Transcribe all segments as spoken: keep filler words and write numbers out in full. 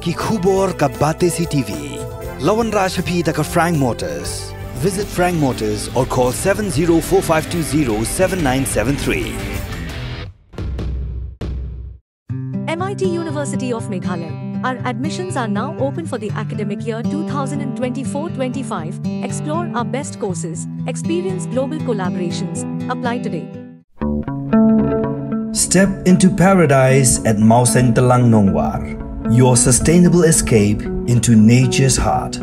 Ki khubor ka Batesi T V. La wanrah sha phi da ka Frank Motors. Visit Frank Motors or call seven zero four five two zero seven nine seven three. M I T University of Meghalaya. Our admissions are now open for the academic year two thousand twenty-four twenty-five. Explore our best courses, experience global collaborations. Apply today. Step into paradise at Mawsyntelang Nongwar, your sustainable escape into nature's heart.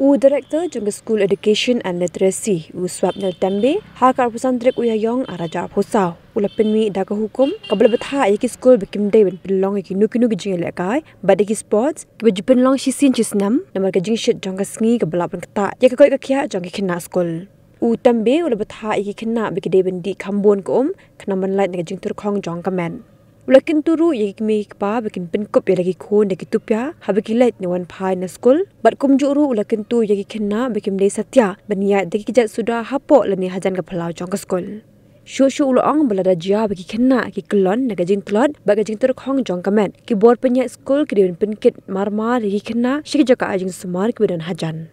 U Director jong ka School Education and Literacy, u Swapnil Tembe, ha ka arphew san tarik u Ïaïong arhajar arphew saw, u la pynmih da ka hukum kaba la bthah ïa ki skul ba kim dei ban pynlong ïa kino kino ki jingïalehkai bad ïa ki sports kiba ju pynlong shisien shisnem namar ka jingshit jong ka sngi kaba lah ban ktah ïa ka koit ka khiah jong ki khynnah skul. U Tembe u la bthah ïa ki khynnah ba ki dei ban dih kham bun ka um khnang ban lait na ka jingtyrkhong jong ka met. U la kyntu ruh ïa ki kmie ki kpa ba kin pynkup ïa la ki khun da ki tupia haba ki leit ne wan phai na skul, bad kumjuh ruh u la kyntu ïa ki khynnah ba kim dei satia ban ïaid da ki kjat suda hapoh lane hajan ka phyllaw jong ka skul. Shuh shuh u la ong ba lada jia ba ki khynnah ki kyllon na ka jingtlot bad ka jingtyrkhong jong ka met, ki bor pynïaid skul ki dei ban pynkit marmar ïa ki khynnah sha ki jaka jingsumar kiba don hajan.